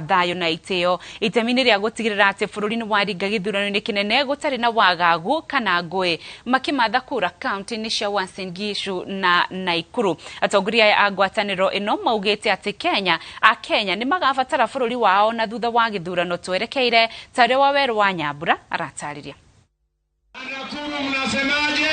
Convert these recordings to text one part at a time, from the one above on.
Thayũ na itĩo itemi-inĩ rĩa gũtigĩrĩra atĩ bũrũri nĩ waringa gĩthurano-inĩ kĩnene gũtarĩ na wagagu kana ngũĩ makĩmatha kura kaunti-inĩ cia Uasin Gishu na Naikuru. Atongoria aya a ngwatanĩro ĩno maugĩte atĩ Kenya a Kenya nĩ magabatara bũrũri wao na thutha wa gĩthurano twerekeire ta ũrĩa Wawerũ wa Nyambura aratarĩria. Nakuru mnasemaje?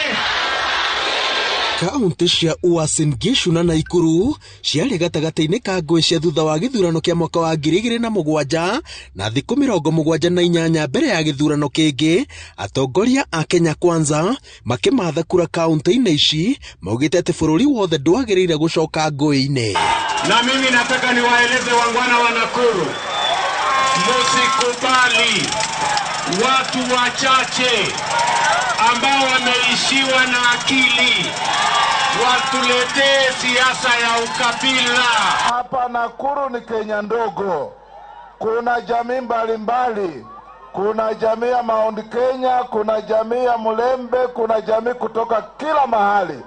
Kaunti cia Uasin Gishu na Naikuru ciarĩ gatagatĩ-inĩ ka ngũĩ cia thutha wa gĩthurano kĩa mwaka wa 2007 na thikũ 78 mbere ya gĩthurano kĩngĩ. Atongoria a Kenya Kwanza makĩmatha kura kaunti-inĩ ici maugĩte atĩ bũrũri wothe ndwagĩrĩire gũcoka ngũĩ-inĩ. Na mimi nataka niwaeleze wangwana wa Nakuru, musikubali watu wachache ambao wameishiwa na akili watuletee siasa ya ukabila. Hapa Nakuru ni Kenya ndogo, kuna jamii mbalimbali, kuna jamii ya Mount Kenya, kuna jamii ya Mulembe, kuna jamii kutoka kila mahali.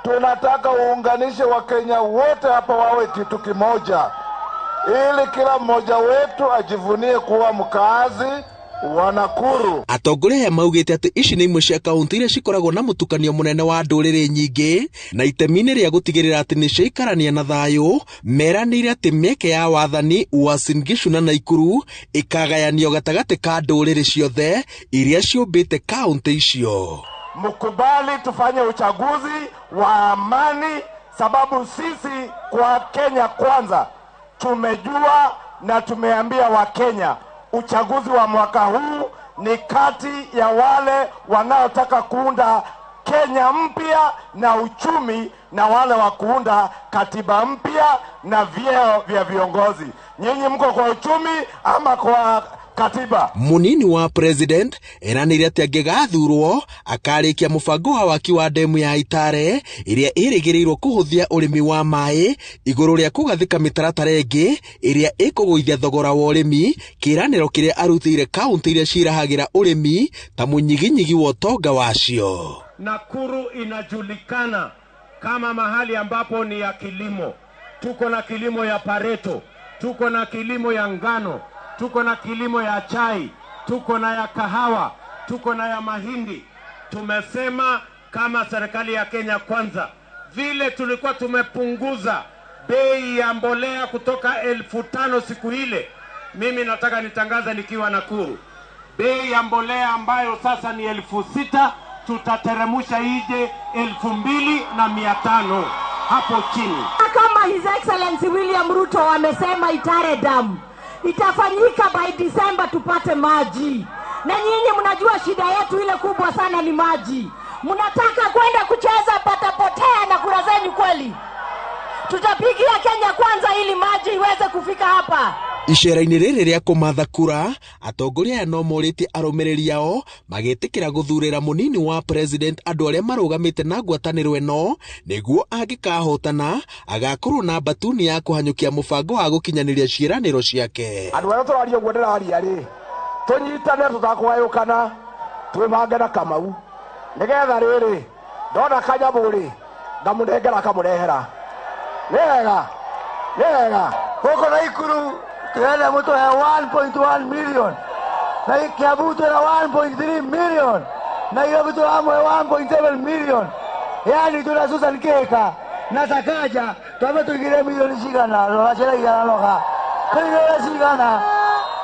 Tunataka uunganishe Wakenya wote hapa wawe kitu kimoja, ili kila mmoja wetu ajivunie kuwa mkaazi wa Nakuru. Atongoria aya maugĩte atĩ ici nĩ imwe cia kaunti iria cikoragwo na mũtukanio mũnene wa ndũrĩrĩ nyingĩ na itemi-inĩ rĩa gũtigĩrĩra atĩ nĩ ciaikarania na thayũ. Meranĩire atĩ mĩeke ya wathani Uasin Gishu na Naikuru ĩkagayanio gatagatĩ ka ndũrĩrĩ ciothe iria ciũmbĩte kaunti icio. Mkubali tufanye uchaguzi wa amani, sababu sisi kwa Kenya Kwanza tumejua na tumeambia Wakenya uchaguzi wa mwaka huu ni kati ya wale wanaotaka kuunda Kenya mpya na uchumi na wale wa kuunda katiba mpya na vyeo vya viongozi. Nyinyi mko kwa uchumi ama kwa katiba? Munini wa president eranĩire atĩ angĩgathurwo akarĩkia mũbango wa waki wa ndemu ya Itare ĩrĩa ĩrĩgĩrĩirwo kũhũthia ũrĩmi wa maĩ igũrũ rĩa kũgathĩka mĩtaratara ĩngĩ ĩrĩa ĩkũgũithia thogora wa ũrĩmi, kĩĩranĩro kĩrĩa arutĩire kaunti iria cirahagĩra ũrĩmi ta mũnyiginyigi wa ũtonga wacio. Nakuru inajulikana kama mahali ambapo ni ya kilimo. Tuko na kilimo ya pareto, tuko na kilimo ya ngano, tuko na kilimo ya chai, tuko na ya kahawa, tuko na ya mahindi. Tumesema kama serikali ya Kenya Kwanza, vile tulikuwa tumepunguza bei ya mbolea kutoka 5,000 siku ile, mimi nataka nitangaze nikiwa Nakuru, bei ya mbolea ambayo sasa ni 6,000 tutateremusha ije 2,500 hapo chini. Kama His Excellency William Ruto amesema Itare Dam itafanyika by December tupate maji, na nyinyi mnajua shida yetu ile kubwa sana ni maji. Mnataka kwenda kucheza patapotea na kura zenu kweli? Tutapigia Kenya Kwanza ili maji iweze kufika hapa. Icera-inĩ rĩrĩ rĩa kũmatha kura, atongoria aya no morĩtie arũmĩrĩri ao magĩtĩkĩra gũthurĩra mũnini wa president andũ arĩa marũgamĩte na ngwatanĩro ĩno nĩguo angĩkahotana agakorwo na mbatuni ya kũhanyũkia mũbango wa gũkinyanĩria ciĩranĩro ciake. Andũ arĩa tũraria ũguo ndĩraria rĩ, tũnyitane tũtakũgayũkana, twĩbange na Kamau nĩgetha rĩrĩ ndona kanyamũ rĩ ngamũnengera akamũrehera. Nĩ wega, nĩ wega. Gũkũ Naikuru twĩna mũtwe 1.1 million, na Kiambu twĩna 1.3 million, Nairobi twĩna 1.7 million. Yani twĩna Susan Kihika na Sakaja twambe tũigire milioni cigana, rora ciana igana noga tũigire cigana,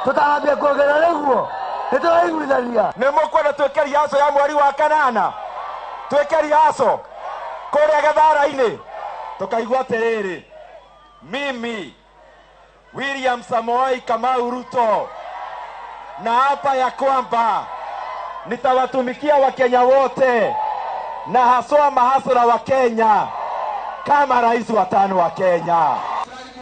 tũtanambia kuongerera nĩguo nĩtũraiguithania. Nĩ mũkwenda twĩke riaco ya mweri wa kanana, twĩke riaco kũrĩa Gĩthara-inĩ, tũkaigua atĩrĩrĩ, mimi William Samoei Kamau Ruto na hapa ya kwamba nitawatumikia Wakenya wote na haswa mahasura wa Kenya kama rais wa tano wa Kenya.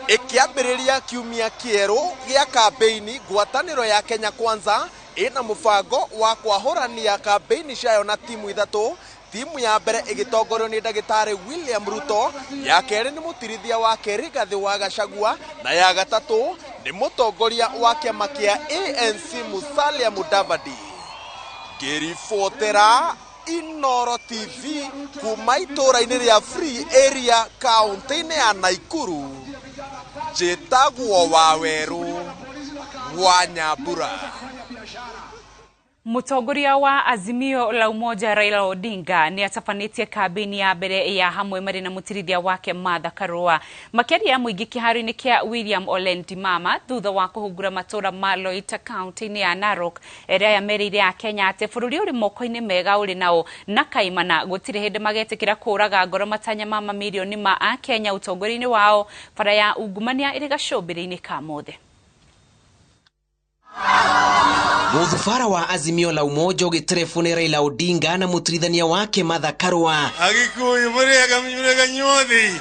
Ĩkĩambĩrĩria kiumia kĩerũ gĩa kambĩini, ngwatanĩro ya Kenya Kwanza ĩna mũbango wa kwahũrania kambĩini ciayo na timu ithatũ. Timu ya mbere ĩgĩtongorio nĩ ndagĩtarĩ William Ruto, ya kerĩ nĩ mũtirithia wake Rigathĩ wa Gachagua, na ya gatatũ nĩ mũtongoria wa kĩama kĩa ANC Musalia Mudavadi. Ngĩribotera Inooro TV kuma itũũra-inĩ rĩa Free Area kaunti-inĩ ya Naikuru, njĩtagwo Wawerũ. Wa Nyambura. Mutongoria wa Azimio la Umoja Raila Odinga ni atabanĩtie kambĩini ya mbere ya hamwe marĩ na mũtirithia wake Martha Karua makĩaria mũingĩ kĩharo-inĩ kĩa William Ole Ntimama thutha wa kũhungura matũra ma Loita kaunti-inĩ ya Narok. Erĩ aya merĩire Akenya atĩ bũrũri ũrĩ moko-inĩ mega ũrĩ nao na kaimana gũtirĩ hĩndĩ magetĩkĩra kũraga ngoro matanya ma mamirioni ma Akenya ũtongoria-inĩ wao. Bara ya ungumania ĩrĩ gacũmbĩrĩ-inĩ ka mothe. Muthubara wa Azimio la Umoja ũgĩterebwo nĩ Raila Odinga na mũtirithania wake Martha Karua. Agikuyu murega murega nyuothi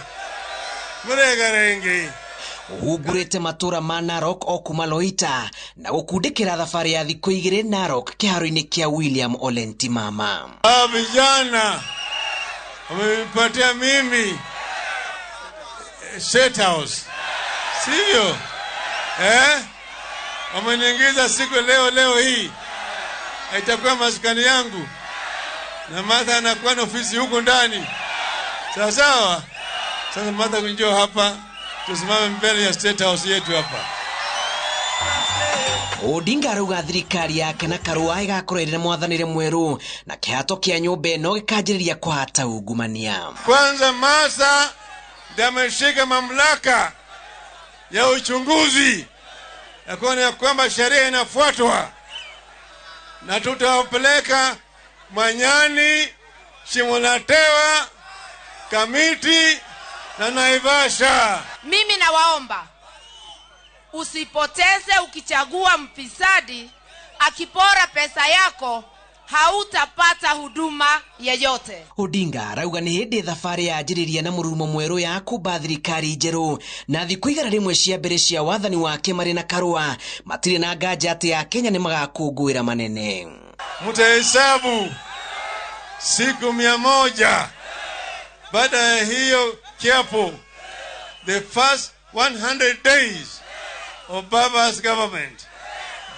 murega rengi ũhungurĩte matũra ma Narok o kuma Loita na gũkundĩkĩra thabarĩ ya thikũ igĩrĩ Narok kĩharo-inĩ kĩa William Ole Ntimama. Vijana wamenipatia mimi State House, sivyo? Wameniingiza siku leo hii itakuwa maskani yangu, na Martha anakuwa na ofisi huko ndani. Sawa sawa. Sasa Martha kunjoo hapa, tusimame mbele ya State House yetu hapa. Odinga arauga thirikari yake na Karua ĩgakorwo ĩrĩ na mwathanĩre mwerũ na kĩhato kĩa nyũmba ĩno gĩkanjĩrĩria kũhata ungumania. Kwanza Martha ndiye ameshika mamlaka ya uchunguzi ya kuona ya kwamba sheria inafuatwa, na tutawapeleka Manyani, Shimolatewa, Kamiti na Naivasha. Mimi nawaomba usipoteze ukichagua mfisadi akipora pesa yako, hautapata huduma yeyote. Odinga arauga nĩ hĩndĩ thabarĩ yanjĩrĩria na mũrurumo mwerũ ya kũmba thirikari njerũ na thikũ 100 cia mbere cia wathani wake marĩ na Karua matirĩ na nganja atĩ Akenya nĩ magakũngũĩra manene. Mtahesabu siku 100 baada ya hiyo kiapo, the first 100 days of Baba's government,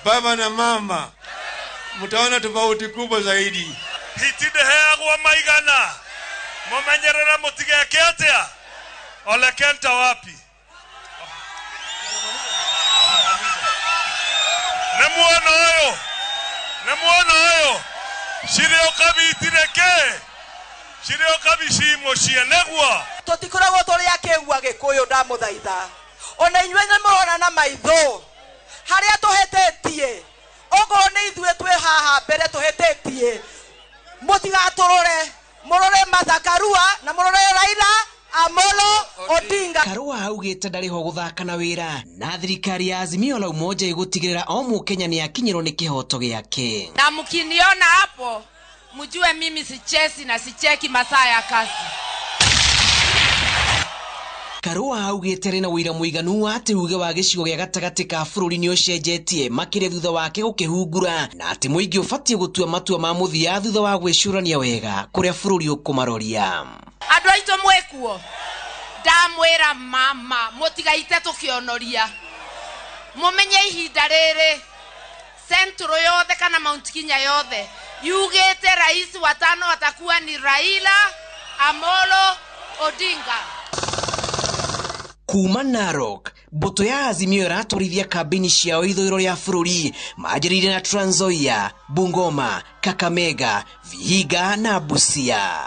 baba na mama, mtaona tofauti kubwa zaidi. Hitideheagwo maigana mumenyerera mutigeke atia olekenta wapi nemuona oyo shireo kabitireke shireo kabishimo cienegwa tutikoragwo turi akegua gikuyu ndamuthaitha ona inyuĩ nĩ mũrona na maitho haria tuhĩtĩtie okorwo nĩ ithuĩ twĩ haha mbere tuhĩtĩtie mũtigatũrore mũrore Martha Karua na mũrore Raila Amolo Odinga. Karua augĩte ndarĩ ho gũthaka na wĩra na thirikari ya Azimio la Umoja ĩgũtigĩrĩra o Mũkenya nĩ akinyĩrwo nĩ kĩhoto gĩake. Na mkiniona hapo mjue mimi sichesi na sicheki masaa ya kazi. Karua augĩte arĩ na ũira mũiganu wa atĩ uge wa gĩcigo gĩa gatagatĩ ka bũrũri nĩ ũcenjetie makĩria thutha wake gũkĩhungura na atĩ mũingĩ ũbatiĩ gũtua matua ma mũthia thutha wa gwĩcũrania wega kũrĩa bũrũri ũkũmaroria. Andũ aitũ mwĩkuo ndamwĩra mama mũtigaite tũkĩonoria mũmenye ihinda rĩrĩ Central yothe kana Mount Kenya yothe yugĩte rais wa tano atakuwa ni Raila Amolo Odinga. Kuma Narok, mbũtũ ya Azimio ĩratwarithia kambĩini ciao ithũĩro rĩa bũrũri manjĩrĩire na Trans Nzoia, Bungoma, Kakamega, Vihiga na Busia.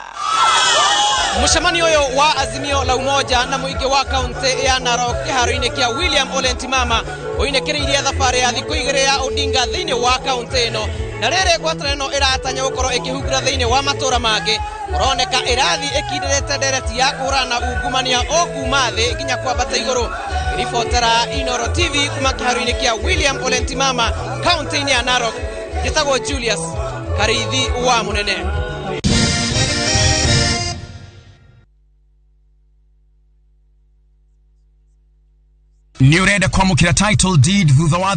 Mũcemanio ũyũ wa Azimio la Umoja na mũingĩ wa kaunti ya Narok kĩharo-inĩ kĩa William Ole Ntimama ũinĩkĩrĩirie thabarĩ ya thikũ igĩrĩ ya Odinga thĩinĩ wa kaunti ĩno na rĩrĩ ngwatanĩro ĩno ĩratanya gũkorwo ĩkĩhungura thĩinĩ wa matũra mangĩ ũroneka ĩrathiĩ ĩkindĩrĩte ndereti ya kũhũrana na ungumania o kuma thĩ nginya kwambata igũrũ. Ribotera Inoro TV kuma kĩharo-inĩ kĩa William Ole Ntimama kaunti-inĩ ya Narok, njĩtagwo Julius Karithi wa Mũnene. Nĩ ũrenda kwamũkĩra title deed thutha wa